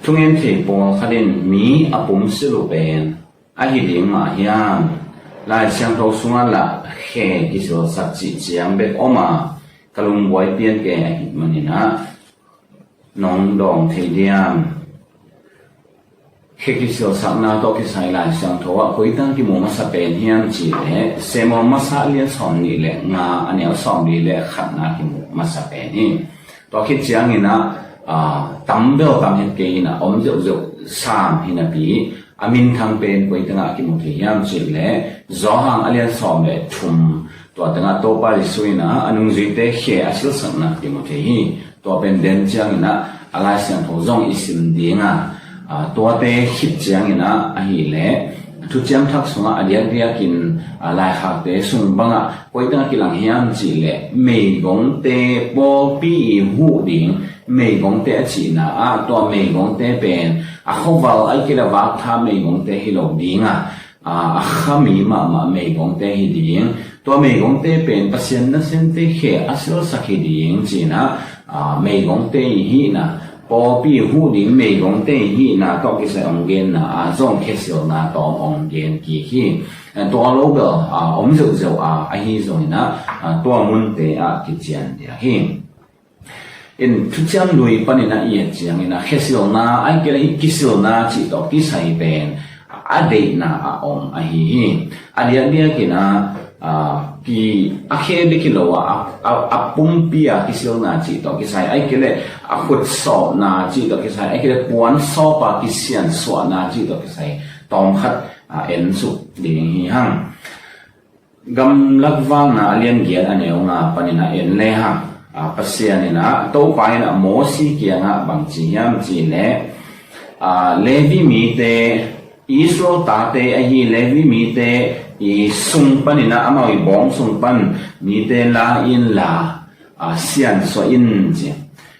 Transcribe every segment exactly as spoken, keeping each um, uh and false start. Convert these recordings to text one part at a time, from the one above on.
Thungen thei pawlkhat in mi a pumsil uh pen ahi ding mah hiam? Lai Siangtho sungah lah khe kisilsak cih ciang bek om a, ka lungbuai pian kei ahih manin ah nong dawng thei diam? Khe kisilsakna tawh kisai Lai Siangtho ah koi teng kimu masa pen hiam cih leh Samuel masa lian sawm nih le nga a neu sawm li le khatna kimu masa pen hi. Tua khit ciangin ah, aa, tam bel tam het kei in ah om zeuhzeuh sam hi napi a minthang pen koi tengah kimu thei hiam cih leh Johan a lian sawm le thum, tua tengah Topa Jesuh in ah a nungzuite khe a silsakna kimu thei hi. Tua pen den ciangin ah a Lai Siangtho zong i sim ding a, aa, tuate khit ciangin ah ahih leh Thuciam Thak sungah a diakdiakin, aa, laikhakte sung bangah koi tengah kilang hiam cih leh meigongte, pawlpi i huh ding meigongte a cihna ah tua meigongte pen a khuaval ahih kei leh vaktha meigongte hi lo ding a, aa, a kha mi mahmah meigongte hi ding. Tua meigongte pen Pasian nasemte khe a silsak hi ding ci-in ah, aa, meigongte i hihna, pawlpi huh ding meigongte i hihna tawh kisai hong genna ah zong khe silna tawm hong gen kik hi. Tua lo bel, aa, om zeuhzeuh a, ahi zongin ah, aa, tua munte ah kician diak hi. In Thuciam Lui panin ah i et ciangin ah khe silna ahih kei leh hih kisilna cih tawh kisai pen a deihna a om ahi hi. A diakdiakin ah, aa, ki, a khe bek hi lo a, a, a, a pumpi a kisilna cih tawh kisai ahih kei leh a khut sawpna cih tawh kisai ahih kei leh puan sawp a kisiansuahna cih tawh kisai tawmkhat, aa, ensuk ding hi hang. Gamlak Vakna a lian giat a neu nga panin ah en le hang. Aa, Pasian in ah, Topa in ah Mosi kiangah bang ci hiam cih leh, aa, Levi mite, Israel tate ahi Levi mite i sung panin ah, amau i bawng sung pan mite la in la, aa, siansuah in ci.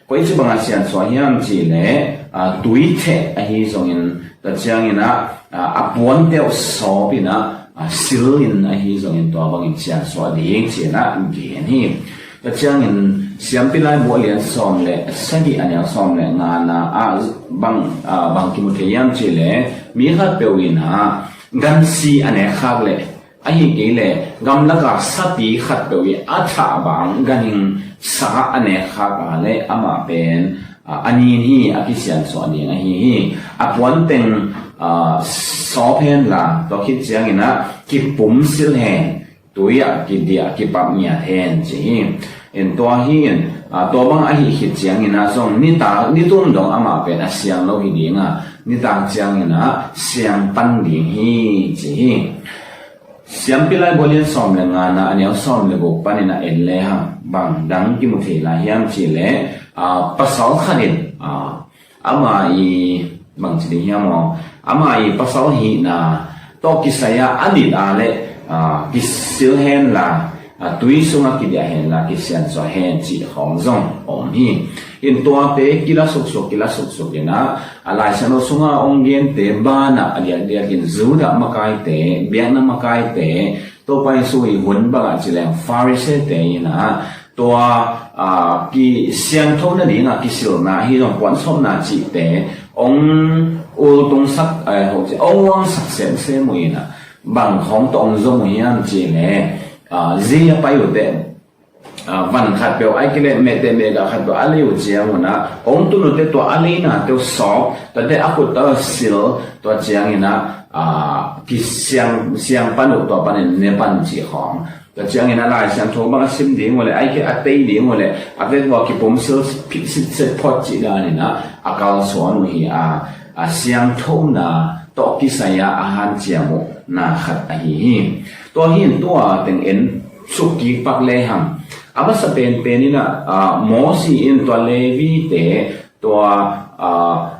Koi ci bangah siansuah hiam cih leh, aa, tuitheh ahi zongin, tua ciangin ah, aa, a puante uh sawp in ah, aa, sil in ahi zongin tua bangin siansuah ding ci-in ah gen hi. Tua ciangin Siampi Laibu a lian sawm le sagih a neu sawm le ngana ah bang, aa, bang kimu thei hiam cih leh mi khatpeuh in ah gansi a nek khak leh, ahih kei leh gamlak a sapi khatpeuh i a thah bang ganhing sak ah a nek khak a leh amah pen, aa, a nin hi, a kisiansuah ding ahi hi. A puan teng, aa, sawp hen la, tua khit ciangin ah kipumsil hen, tui ah kidiah kipap ngiat hen ci hi. In tua hi in, aa, tua bang ahih khit ciangin ah zong nitak, nitum dong amah pen a siang lo hi ding a, nitak ciangin ah siang pan ding hi ci hi. Siampi Laibu a lian sawm le ngana a neu sawm le guk panin ah en le hang, bang dang kimu thei lai hiam cih leh, aa, pasal khat in, aa, ama i, bang ci ding hiam aw, ama i pasal hihna tawh kisai ah a nit a leh, aa, kisil hen la, aa, tui sungah kidiah hen la, kisiansuah hen cih khawng zong om hi. In tuate kila suksuk, kila suksuk in ah, a Lai Siangtho sungah hong gente banah a diakdiakin Judah makaite, biakna makaite, Topa Jesuh i hun bangah ci leng Farisee-te in ah, tua, aa, kisiangtho nading a kisilna ahi zong puan sawpna cihte hong ultungsak, aa, hong uangsak semsem uh in ah, bang khawng tawh hong zom uh hiam cih leh, aa, zei a pai uh teh, aa, van khatpeuh ahih kei leh mehteh mehgah khatpeuh a lei uh ciang un ah, hong tun uh teh tua a leinate uh sawp, tua teh a khut tawh sil, tua ciangin ah, aa, kisiang, siang pan uh, tua panin ne pan cih khawng. Tua ciangin ah Lai Siangtho bang a sim ding uh leh, ahih kei leh a tei ding uh leh, a vekua kipumsil phit sitset phot cih danin ah a kalsuan uh hi a, a siangthona tawh kisai a a hanciam uh na khat ahi hi. Tua hi in tua teng en suk kik pak le hang. A masa penpen in ah, aa, Mosi in tua Levi-te, tua, aa,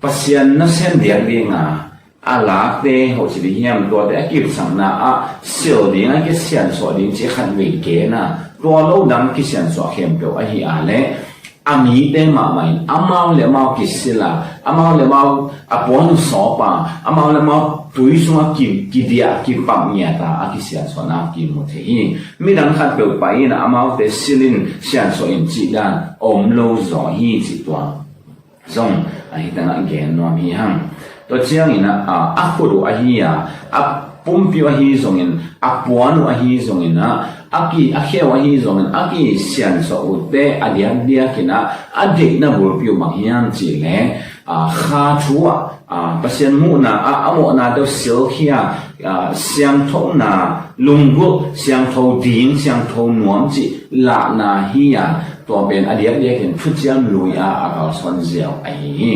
Pasian nasem diak ding a, a lakte hoh ci ding hiam, tuate a kipsakna ah sil ding, a kisiansuah ding cih khat vei gen a, tua lo dang kisiansuah khempeuh ahi a leh, a mite mahmah in amau le amau kisil a, amau le amau a puan uh sawp a, amau le amau tui sungah ki, kidiah kipap ngiat a, a kisiansuahna kimu thei hi. Midang khatpeuh pai in ah amaute sil in, siansuah in cih dan om lo zaw hi cih tua zong, ahi tangah gen nuam hi hang. Tua ciangin ah, a, a khut uh ahi a, a pumpi uh ahi zongin, a puan uh ahi zongin ah, a ki, a khe uh ahi zongin, a kisiansuah uhte a diakdiakin ah, a deihna bulpi uh bang hiam cihleh, a, kha thu ah, a, Pasian muhna ah, a mawhnate uh silkhia, a, siangthona, lunggulh, siangtho ding, siangtho nuam cih lahna hi a, tua pen a diakdiakin thuciam lui ah a kalsuan ziau ahi hi.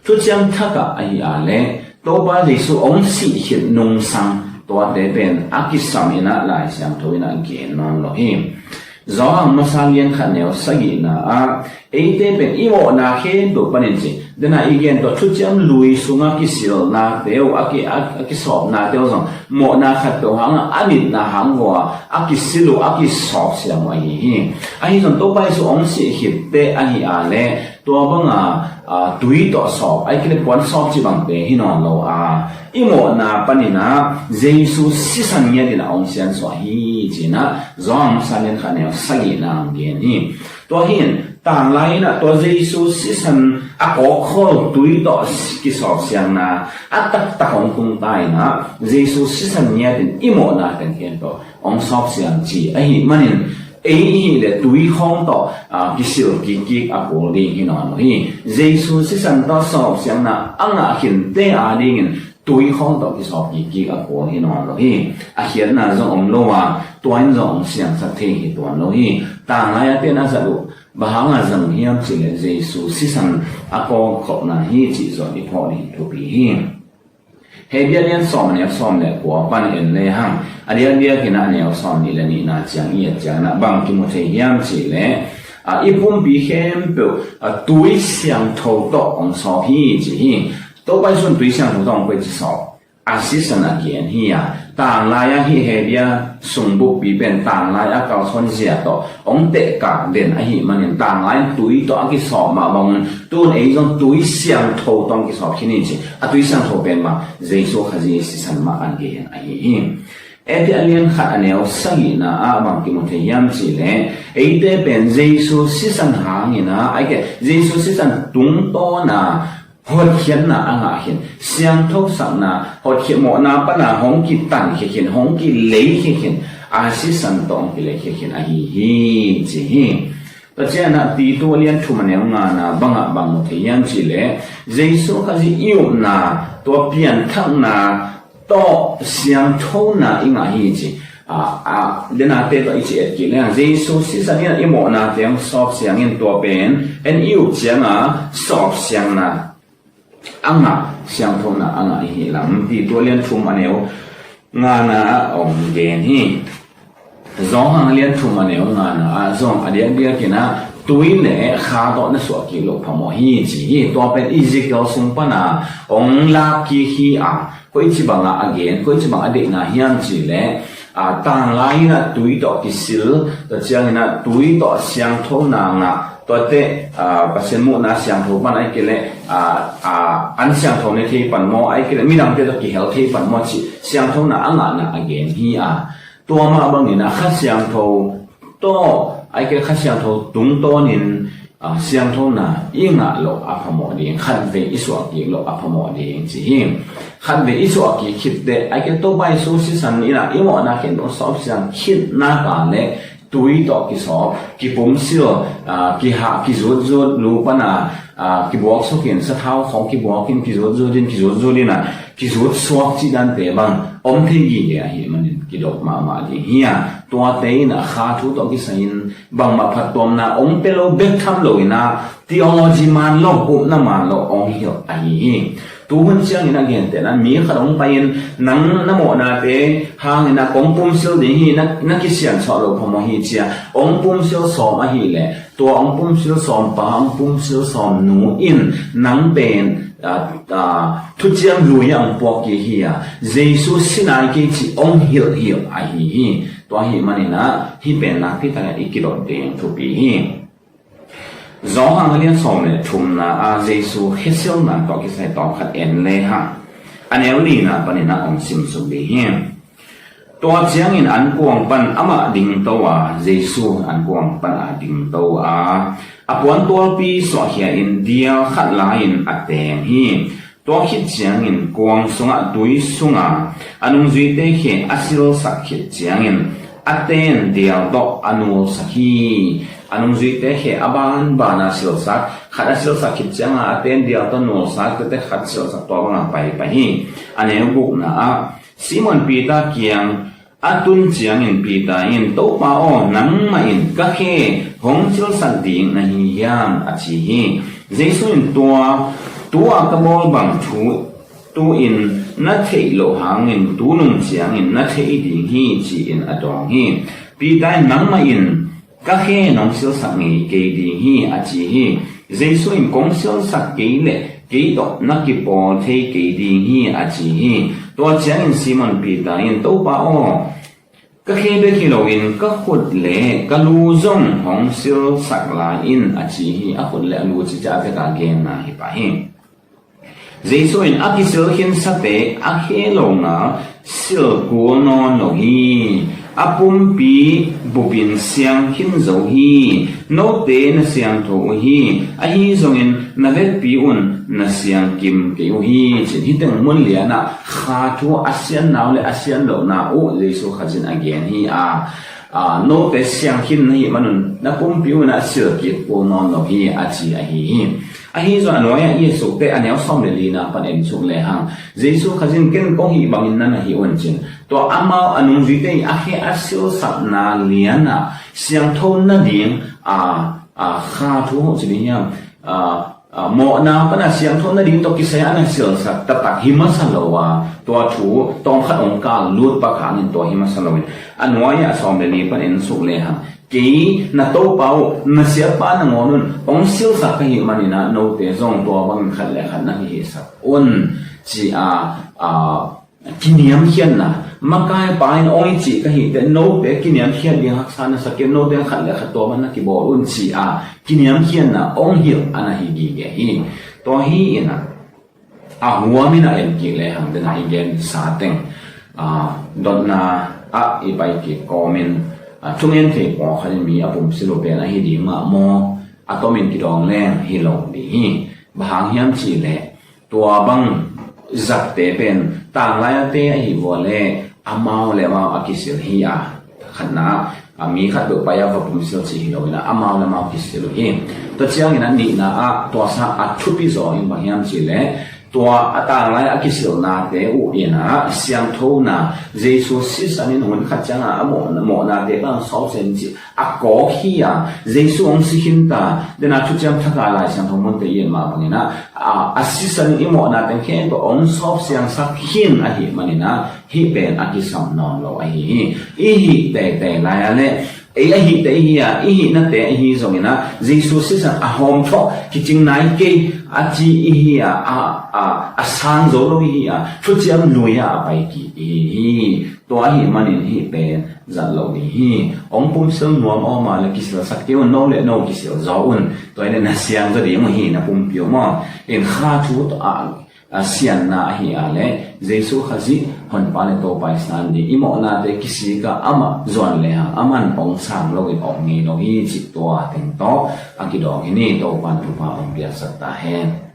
Thuciam thak ah ahi a leh Topa Jesu hong sih khit nungsang tuate pen a kisam in ah Lai Siangtho in ah gen nawn lo hi. Johan masa lian khat neu sagihna ah eite pen i mawhna khempeuh panin ci, dena i gen tawh thuciam lui sungah kisilnate uh, a ki, a, a kisawpnate uh zong mawhna khatpeuh hangah a nitna hang vua a kisil uh, a kisawp siam uh ahi hi. Ahi zong Topa Jesu hong sih khitte ahi a leh tua banga, a, tui tawh sawp, ai kile puan sawp ci bangte hi nawn lo a, i mawhna panin ah Jesu sisan ngiatin ah hong siansuah hi ci-in ah Johan masa lian khat neu sagihna ah gen hi. Tua hi in, tanglai in ah tua Jesu sisan a kawkkhol tui tawh kisawp siangna a taktak hong tung ta in ah Jesu sisan ngiatin i mawhna teng khempeuh hong sawp siang ci ahi manin, ei i hih leh tui khawng tawh, a, kisil kikkik a kul ding hi nawn lo hi. Jesu sisan tawh sawp siangna a ngah khinte a dingin tui khawng tawh kisawp kikkik a kul hi nawn lo hi. A khiatna zong om lo a, tua in zong hong siangsak thei hi tuan lo hi. Tanglai a ten a zat uh bang hanga zang hiam cihleh Jesu sisan a kawkkhopna hi cih zong i phawk ding thupi hi. Hebru lian sawm a neu sawm le kua pan en le hang, a diakdiakin ah a neu sawm nih le nihna ciang i et ciangin ah bang kimu thei hiam cihleh, a, i pumpi khempeuh, a, tui siangtho tawh hong sawp hi ci hi. Topa Jesu in tui siangtho tawh hong koici sawp? A sisan a gen hi a, tanglai ah hih Hebru sung bukpi pen tanglai a kalsuan zia tawh hong tehkak den ahi manin tanglai in tui tawh a kisawp mah bangin tun ei zong tui siangtho tawh hong kisawp khin hi ci. A tui siangtho pen mah Jesu Khazih sisan mah a gen ahi hi. Efesa lian khat a neu sagihna ah bang kimu thei hiam cihleh eite pen Jesu sisan hangin ah, ai ke, Jesu sisan tungtawn a hotkhiatna a ngah khin, siangthosakna, hotkhiat mawhna pana hong kitankhia khin, hong kileikhia khin, a sisan tawh hong kileikhia khin ahi hi ci hi. Tua ciangin ah Titu lian thum a neu ngana bangah bang mu thei hiam cihleh Jesu Khazih i upna, tua pianthakna tawh siangthona i ngah hi ci. A, a, dena te tawh i ci et kik leng Jesu sisan in i mawhnate hong sawp siangin tua pen en i up cianga sawp siangna a ngah, siangthona a ngah i hi lam Titu lian thum a neu ngana ah hong gen hi. Johan lian thum a neu ngana ah zong a diakdiakin ah tui le kha tawh na suah kik loh phamawh hi ci hi. Tua pen Ezekiel sung pana hong lak kik hi a, koici bangah a gen, koici bangah a deihna hiam cihleh, a, tanglai in ah tui tawh kisil, tua ciangin ah tui tawh siangthona ngah, tuate, a, Pasian muhna siangtho pan ai kileh, a, a, an siangtho ne thei pan maw, ai kileh midangte tawh kihel thei pan maw cih siangthona a ngahna a gen hi a, tua mah bangin a Kha Siangtho tawh, ai kileh Kha Siangtho tungtawnin, a, siangthona i ngah loh a phamawh ding, khatvei i suah kik loh a phamawh ding ci hi. Khatvei i suah kik khitteh, ai kileh Topa Jesu sisan in ah i mawhna khempeuh sawp siang khit nak leh tui tawh kisawp, kipumsil, a, kihah, kizutzut, lu pana, a, kibuaksukin, sathau khawng kibuakin, kizutzutin, kizutzutin a, kizutsuak cih dante bang om thei gige ahih manin kidop mahmah ding hi a, tuate in a kha thu tawh kisai-in bangmah phattuamna hong pia lo bek tham loin a, theology man lo, upna man lo hong hilh ahi hi. Tuhun ciangin a gentehna mi khat hong pai-in nang na mawhnate hangin a kong pumsil ding hi, na, na kisiansuah loh phamawh hi ci-a hong pumsil sawm ahih leh, tua hong pumsil sawm pa, hong pumsil sawm nu in nang pen, a, a, thuciam lui-ah hong puak kik hi a, Jesu si nai kei cih hong hilh hi ahi hi. Tua ahih manin a hih pen nakpi takin i kidot ding thupi hi. Johan a lian sawm le thumna a Jesu khesilna tawh kisai tawm khat en le hang, a neu lina panin a hong simsuk ding hi. Tua ciangin ankuang pan amah dingto a, Jesu ankuang pan a dingto a, A puantualpi suahkhia-in dial khat la-in a teng hi. Tua khit ciangin kuang sungah tui sunga a nungzuite khe a silsak khit ciangin a ten dial tawh a nulsak hi. A nungzuite khe a banbana silsak, khat a silsak khit cianga a ten dial tawh nulsak, tete khat silsak, tua banga paipai hi. A neu gukna ah Simon Peter kiang a tun ciangin Peter in, "Topa aw, nangmah in ka khe hong silsak ding na hi hiam?" a ci hi. Jesu in, "Tua, tua ka bawl bang thu tu-in na theih loh hangin tu nung ciangin na thei ding hi," ci-in a dawng hi. Peter in, "Nangmah in ka khe nong silsak ngei kei ding hi," a ci hi. Jesu in, "Kong silsak kei leh kei tawh na kipawl thei kei ding hi," a ci hi. Tua ciangin Simon Peter in, "Topa aw, ka khe bek hi loin ka khut le ka lu zong hong silsak lai in," a ci hi. A khut le a lu cica a veka genna hi pah hi. Jesu in, "A kisil khinsate a khe lo ngal sil kul nawn lo hi. A pumpi bupin siang khin zo hi. Note na siangtho uh hi. Ahi zongin na vekpi un na siangkim kei uh hi," ci-in hih teng mun lianah kha thu a sianna uh le a sian lohna uh Jesu Khazih in a gen hi. A, a, "Note siang khin na hih manun na pumpi un a sil kik kul nawn lo hi," a ci ahi hi. Ahi zong a nuai-ah i et suk teh, a neu sawm le lina pan en suk lehang, Jesu Khazih in, "Ken kong hih bangin na na hih un," ci-in tua amau a nungzuite in a khe a silsakna lianah siangtho nading, a, a, kha thu hong ci ding hiam, a, a, mawhna pana siangtho nading tawh kisai a na silsak taktak hi masa lo a, tua thu tawmkhat hong kal lut pak hangin tua hi masa loin, a nuai-ah sawm le li pan en suk lehang, "Kei na Topa uh, na siapa nangawn un hong silsak ka hih manin ah note zong tua bangin khat le khat na kihihsak un," ci-a, a, kiniamkhiatna, makaipa in hong i cih ka hih teh note kiniamkhiat ding haksa na sa kei, note khat le khat tua bang na kibawl un ci-a kiniamkhiatna hong hilh a na hi gige hi. Tua hi in ah, a huamin a en kik lehang, den a i gensa teng, a, dotna ah i pai kik kawmin, a, thungen thei pawlkhat in mi a pumsil uh pen ahi ding mah maw, a tomin kidawng leng hi lo ding hi. Bang hang hiam cih leh tua bang zatte pen tanglai-ate ahi vua leh amau le amau a kisil hi a, khatna ah, a, mi khat beuh pai a va pumsil cih hi lo in ah, amau le amau kisil uh hi. Tua ciangin a nihna ah tua sang a thupi zaw in bang hiam cih leh, tua a tanglai a kisilnate uh in ah siangthona, Jesu sisan in hun khat ciangin a mawh, mawhnate pan sawpsia in cih a kawk hi a, Jesu hong si khin ta, den a Thuciam Thak a Lai Siangtho munte i et mah bangin ah, a, a sisan in i mawhnate khempeuh hong sawpsiangsak khin ahih manin ah, hih pen a kisam nawn lo ahi hi. I hih teitei lai-a leh, ei a hihte i hi a, i hihnate ahi zongin ah, Jesu sisan a hawmthawh kicing nai kei a ci i hi a, a, a, a sang zo lo i hi a, thuciam lui-ah a pai kik i hi hi. Tua ahih manin hih pen zat lo ding hi. Hong pumsil nuam awm a leh kisilsak kei un, no le no kisil zaw un. Tua hi leh na siang zaw ding uh hi, na pumpi uh maw. In kha thu tawh a, a sianna ahi a leh, Jesu Khazih Honpa le Topa i san ding, i mawhnate kisik a amah zuan lehang, aman hong sang loin om ngei lo hi cih tua teng tawh a kidawng hi ni. Topa'n thupha hong piaksak ta hen.